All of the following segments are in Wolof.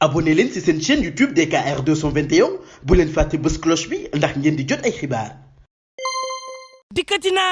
abonné leen ci seen chaîne YouTube DKR 221 bu leen fàtte bës cloche bi ndax ngeen di jot ay xibaar. dikkati na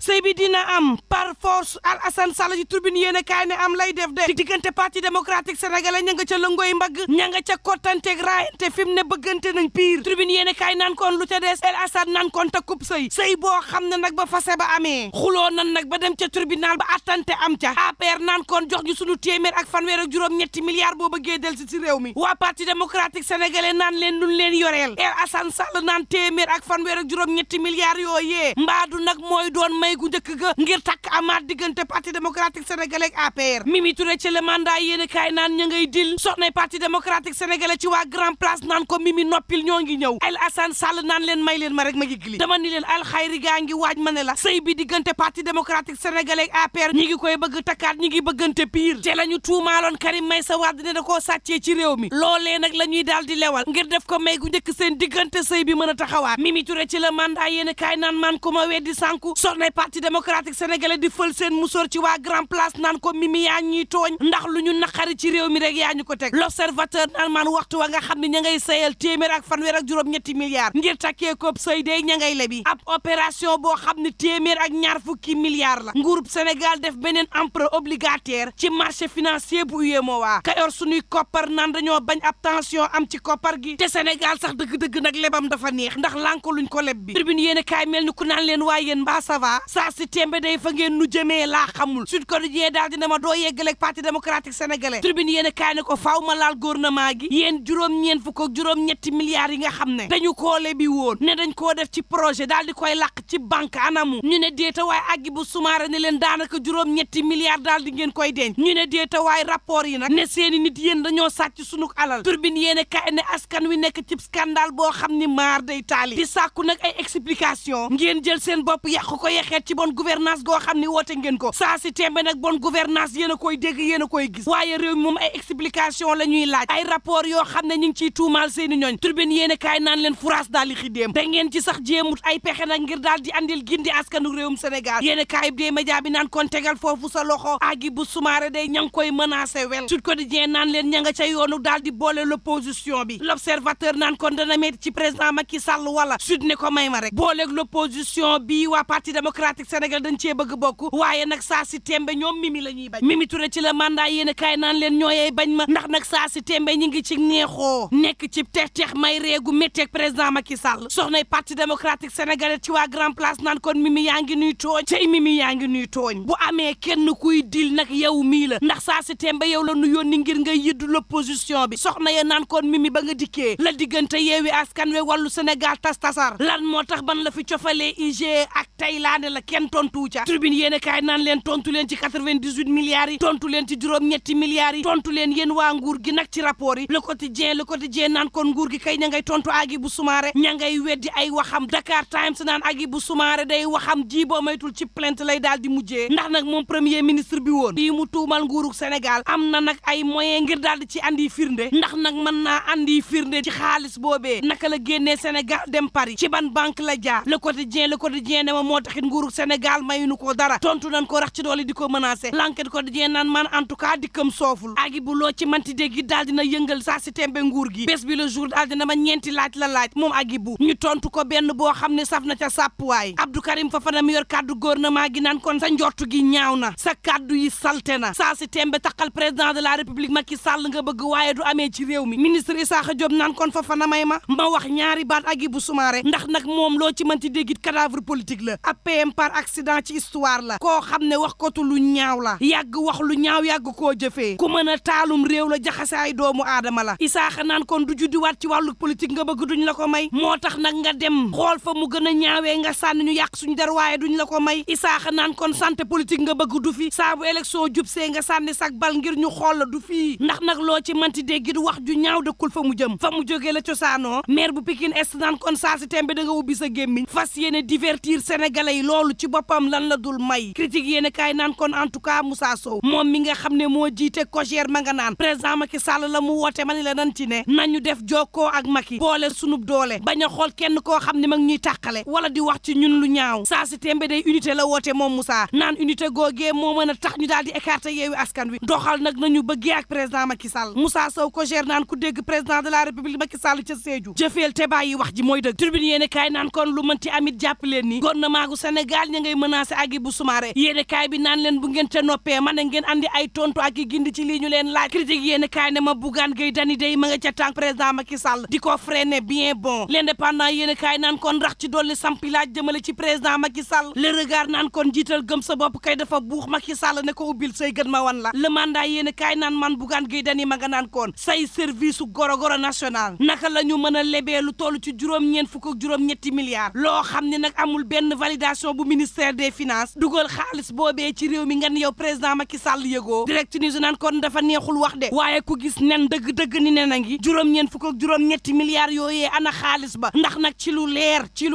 sëy bi dina am par force Alassane Sall ci tribune yéene kaay ne am lay def de diggante parti démocratique sénégalais ña nga ca lëngooy mbagg ña nga ca kottanteeg raayante fi mu ne bëggante nañ pire tribune yéene kaay naan kon lu ca des Alassane naan kon takkub sëy boo xam ne nag ba fase ba amee xuloo nan nag ba dem ca tribunal ba attante am ca APR naan kon jox ñu sunu téeméer ak fanweer ak juróom-ñetti milliards boo bëggee del si réew mi waa parti démocratique sénégalais naan leen nun leen yoreel Alassane Sall naan téeméer ak fanweer ak juróom-ñetti milliards yooyee mbaadu nag mooy doon may gu njëkk ga ngir takk amaat diggante parti démocratique sénégalais ak APR Mimi Touré ci le mandat yéen kaay naan ña ngay dil soxnay parti démocratique sénégalais ci waa grand place naan ko Mimi noppil ñoo ngi ñëw Alassane Sall naan leen may leen ma rek ma yëgli dama ni leen alxayri gaa ngi waaj ma ne la sëy bi diggante parti démocratique sénégalais ak APR ñi ngi koy bëgg takkaat ñi ngi bëggante pire te la ñu tuumaaloon Karim Meïssa Wade ne da koo sàccee ci réew mi loolee nag la ñuy daal di lewal ngir def ko may gu njëkk seen diggante sëy bi mën a taxawaat Mimi Touré ci le mandat yéen kaay naan man ku ma weddi sànku soxnay parti démocratique sénégalais di fël seen musóor ci waa grand place naan ko Mimi yaa ñuy tooñ ndax lu ñu naqari ci réew mi rek yaa ñu ko teg l'observateur naan man waxtu wa nga xam ne ña ngay sayal téeméer ak fanweer ak juróom-ñetti milliards ngir takkee koob sëy day ña ngay lebi ab opération boo xam ne téeméer ak ñaar fukki milliards la nguurub Sénégal def beneen emprunt obligataire ci marché financier bu UEMOA ka yor suñuy koppar naan dañoo bañ ab tension am ci koppar gi te Sénégal sax dëgg-dëgg nag lebam dafa neex ndax lànko luñ ko leb bi tribune yéen kaay mel ni ku naan leen waaye yéen mbaa ça va saa si tembe day fa ngeen nu jëmee laa xamul Sud Quotidien daal dina ma doo yeggaleeg parti démocratique sénégalais tribune yéen kaay ne ko faaw ma laal gouvernement gi yéen juróom-ñeent fukk ak juróom-ñetti milliards yi nga xam ne dañu koo lebi woon ne dañ koo def ci projet daal di koy làq ci banque anamu ñu ne déeta waaye aggi bu sumaare ne leen daanaka juróom-ñetti milliards daal di ngeen koy denc ñu ne déeta waaye rapport yi nag ne seeni nit yéen dañoo sàcc sunuk alal tribune yéen kaay ne askan wi nekk ci scandale boo xam ni maar day taali di sàkku nag ay explication ngeen jël seen bopp yàq ko yexeet ci bonne gouvernance goo xam ni woote ngeen ko saa si tembe nag bonne gouvernance yéen a koy dégg yéen a koy gis waaye réew mi moom ay explication la ñuy laaj ay rapport yoo xam ne ñu ngi ciy tuumaal seeni ñooñ tribune yéen a kaay naan leen furaas daal di xidéem te ngeen ci sax jéemut ay pexe nag ngir daal di andil gindi askanu réewum Sénégal yéen a kaay bi dee média bi naan kon tegal foofu sa loxo agi bu sumaare day ña ngi koy menacé wel Sud Quotidien naan leen ña nga ca yoonu daal di boole l'opposition bi l'observateur naan kon dana metti ci président Macky Sall wala Sud ne ko may ma rek booleeg l'opposition bi waa parti démocratique Sénégal dañ cee bëgg bokk waaye nag saa si tembe ñoom Mimi la ñuy bañ Mimi Touré ci la mandat yéen a kaay naan leen ñooyee bañ ma ndax nag saa si tembe ñi ngi ci neexoo nekk ci teex may reegu métteeg président Macky Sall soxnay parti démocratique sénégalais ci waa grand place naan kon Mimi yaa ngi nuy tooñ tey Mimi yaa ngi nuy tooñ bu amee kenn kuy dil nag yow mii la ndax saa si tembe yow la nu yónni ngir nga yiddu l'opposition bi soxna ya naan kon Mimi ba nga dikkee la diggante yeewi askan we wàllu Sénégal tasar lan moo tax ban la fi cofalee IGE ak tey laa ne la kenn tontu ca tribune yéen a kaay naan leen tontu leen ci 98 milliards yi tontu leen ci juróom-ñetti milliards yi tontu leen yéen waa nguur gi nag ci rapport yi le quotidien naan kon nguur gi kay ña ngay tontu agi bu sumaare ña ngay weddi ay waxam Dakar Times naan agi bu sumaare day waxam ji boo maytul ci plainte lay daal di mujjee ndax nag moom premier ministre bi woon bii mu tuumal nguurug Sénégal am na nag ay moyen ngir daal di ci andi firnde ndax nag mën naa andi firnde ci xaalis boobee naka la génnee Sénégal dem Paris ci ban banque la jaar le quotidien ne ma moo taxit nguurug Sénégal mayuñu ko dara tontu nañ ko rax ci doole di ko menacé l'enquête quotidien naan man en tout cas dikkam sooful agi bu loo ci manti dégg daal dina yëngal saa si tembe nguur gi bés bi le jour daal dina ma ñeenti laaj la laaj moom agi bu ñu tontu ko benn boo xam ne saf na ca sàppuwaay Abdou Karim Fofana mi yor kàddu gouvernement gi naan kon sa njortu gi ñaaw na sa kàddu yi salte na saa si tembe taxal président de la république Macky Sall nga bëgg waaye du amee ci réew mi ministre Issakha Diop naan kon Fofana may ma wax ñaari baat agi bu sumaare ndax nag moom loo ci manti déggit cadavre politique la ab PM par accident ci histoire la koo xam ne wax kotu lu ñaaw la yàgg wax lu ñaaw yàgg koo jëfee ku mën a taalum réew la jaxase ay doomu aadama la Issakha naan kon du juddiwaat ci wàllu politique nga bëgg duñ la ko may moo tax nag nga dem xool fa mu gën a ñaawee nga sànni ñu yàq suñu der waaye duñ la ko may Issakha naan kon santé politique nga bëgg du fi saa bu élection jub see nga sànni sak bal ngir ñu xool la du fii ndax nag loo ci manti déggit wax ju ñaaw dëkkul fa mu jëm fa mu jógee la cosaanoo maire bu Pikine Est naan kon saa si tembe da nga ubbi sa gémmiñ fas yéene divertir sénégalais yi loolu ci boppam lan la dul may critique yéene kaay naan kon en tout cas Moussa Sow moom mi nga xam ne moo jiite COJER ma nga naan président Macky Sall la mu woote ma ni la nan ci ne nañu def jokkoo ak Macky boole sunub doole bañ a xool kenn koo xam ne mag ñuy tàqale wala di wax ci ñun lu ñaaw saa si tembe day unité la woote moom Moussa naan unité googee moo mën a tax ñu daal di écarter Yewwi Askan Wi doxal nag nañu bëggee ak président Macky Sall Moussa Sow COJER naan ku dégg président de la république Macky Sall ca Sédhiou jëfeel te bàyyi wax ji mooy dëgg tribune yéene kaay naan kon lu mënti amit jàpp leen ni gouvernement gu Sénégal ña ngay menacé Hadjibou Soumaré yéene kaay bi naan leen bu ngeen ca noppee man ngeen andi ay tontu ak i gindi ci lii ñu leen laaj critique yéene kaay ne ma Bougane Gueye Dany day ma nga ca tànk président Macky Sall di ko freiner bien bon l'indépendant yéene kaay naan kon rax ci dolli sampi laaj jëmale ci président Macky Sall le regard naan kon jiital gëm sa bopp kay dafa buux Macky Sall ne ko ubbil say gën ma wan la le mandat yéene kaay naan man Bougane Gueye Dany ma nga naan kon say service goro national naka la ñu mën a lebee lu toll ci juróom-ñeent fukk ak juróom-ñetti milliards loo xam ne nag amul benn validation bu ministère des finances dugal xaalis boobee ci réew mi nga ne yow président Macky Sall yëgoo direct news naan kon dafa neexul wax de waaye ku gis nen dëgg-dëgg ni nen a ngi juróom-ñeent fukk ak juróom-ñetti milliards yooyee ana xaalis ba ndax nag ci lu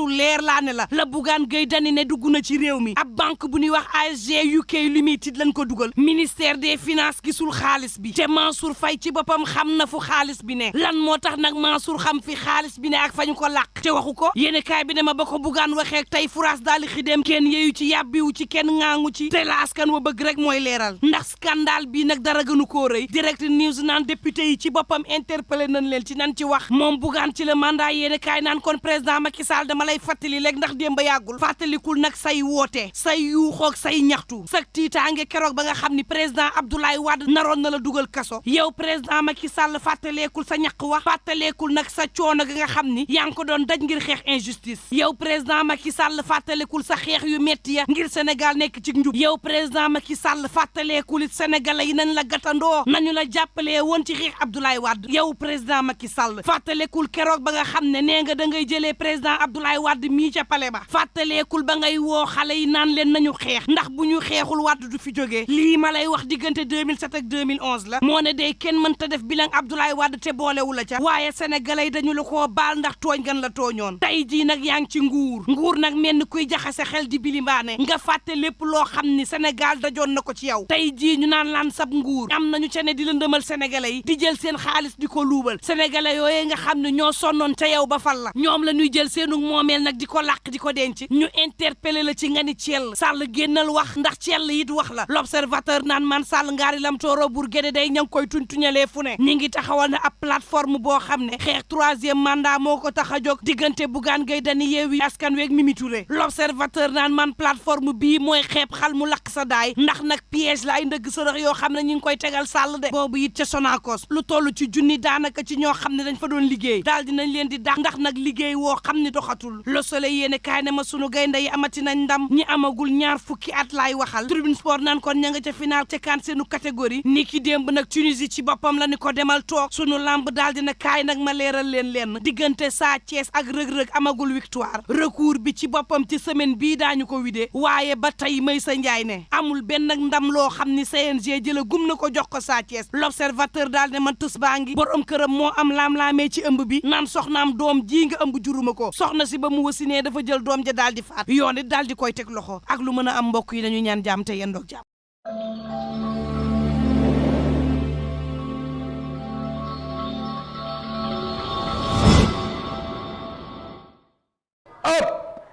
leer laa ne la Bougane Gueye Dany ne dugg na ci réew mi ab banque bu ñuy wax ASG UK Limited lañ ko dugal ministère des finances gisul xaalis bi te Mansour Faye ci boppam xam na fu xaalis bi ne lan moo tax nag Mansour xam fi xaalis bi ne ak fañu ko làq te waxu ko yéene kaay bi ne ma ba ko Bougane waxee tey furaas daal di xidem kenn yeeyu ci yàbbiwu ci kenn ŋaangu ci te la askan wa bëgg rek mooy leeral ndax scandale bi nag dara gënu koo rëy direct news naan député yi ci boppam interpellé nañ leen ci nan ci wax moom Bougane ci le mandat yéene kaay naan kon président Macky Sall dama lay fàttali léegi ndax démb yàggul fàttalikul nag say woote say yuuxoog say ñaxtu sak tiitaange keroog ba nga xam ni président Abdoulaye Wade naroon na la dugal kaso yow président Macky Sall fàttaleekul sa ñaq wax fàttaleekul nag sa coono gi nga xam ni yaa ngi ko doon daj ngir xeex injustice yow président Macky Sall fàttalekul sa xeex yu metti ya ngir Sénégal nekk ci njub yow président Macky Sall fàttalekul it sénégalais yi nañ la gàttandoo nañu la jàppalee woon ci xeex Abdoulaye Wade yow président Macky Sall fàttalekul keroog ba nga xam ne nee nga da ngay jëlee président Abdoulaye Wade mii ca pale ba fàttalekul ba ngay woo xale yi naan leen nañu xeex ndax bu ñu xeexul Wade du fi jógee lii ma lay wax diggante 2007 ak 2011 la moo ne day kenn mënta def bilan Abdoulaye Wade te boolewu la ca waaye sénégalais yi dañu la koo baal ndax tooñ gan la tooñoon tey jii nag yaa ngi ci nguur nag mel ni kuy jaxase xel di bilimbaane nga fàtte lépp loo xam ni Sénégal dajoon na ko ci yow tey jii ñu naan laan sab nguur am nañu ca ne di lëndëmal sénégalais yi di jël seen xaalis di ko luubal sénégalais yooyee nga xam ne ñoo sonnoon ca yow ba fal la ñoom la ñuy jël seenu moomeel nag di ko làq di ko denc ñu interpellé la ci nga ni Thiel Sall génnal wax ndax Thiel it wax la l'observateur naan man Sall ngaari lam tooro bur géde day ña ngi koy tuñtuñalee fu ne ñi ngi taxawal na ab plateforme boo xam ne xeex troisième mandat moo ko tax a jóg diggante Bougane Gueye Dany Yewwi Askan Wi ak Mimi Touré l'observateur naan man plateforme bii mooy xeeb xal mu lakk sa daay ndax nag piège la ay ndëgg sërëx yoo xam ne ñi ngi koy tegal Sall de boobu it ca Sonacos lu toll ci junni daanaka ci ñoo xam ne dañ fa doon liggéey daal dinañ leen di dàq ndax nag liggéey woo xam ne doxatul Le Soleil yéene kaay ne ma sunu gaynde yi amati nañ ndam ñi amagul ñaar fukki at laay waxal Tribune Sport naan kon ña nga ca final ca kan seenu catégorie ni ki démb nag Tunisie ci boppam la ni ko demal toog sunu lamb daal dina kaay nag ma leeral leen diggante Sa Thiès ak Reug-Reug amagul victoire recours bi ci boppam ci semaine bii daañu ko widee waaye ba tey Maysa Ndiaye ne amul benn nag ndam loo xam ni CNG jëla gum na ko jox ko Sa Thiès l'observateur daal ne man tës baa ngi borom këram moo am laam-laamee ci ëmb bi naan soxnaam doom ji nga ëmb juruma ko soxna si ba mu wasinee dafa jël doom ja daal di faat yoon it daal di koy teg loxo ak lu mën a am mbokk yi dañu ñaan jàmm te yendoog jàmm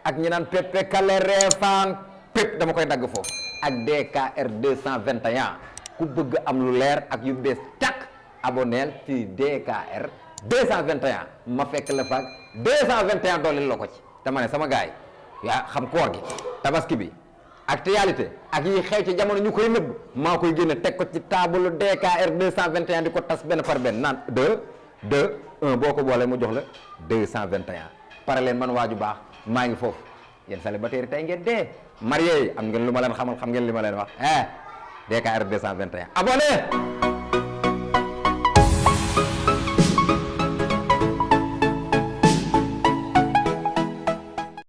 ak ñi naan pepe kale reefaan pep dama koy dagg foofu ak DKR 221 ku bëgg am lu leer ak yu bees takk aboneel ci DKR 221 ma fekk la faak 221 dooleel la ko ci dama ne sama gaay yaa xam koor gi tabaski bi actualité ak yi xew ci jamono ñu koy nëbb maa koy génne teg ko ci table DKR 221 di ko tas benn par benn naan 1 boo ko boolee mu jox la 221 pare leen man waaju baax maa ngi foofu yéen célibataire tey ngeen dee marié yi am ngeen lu ma leen xamal xam ngeen li ma leen wax DKR 221 abonné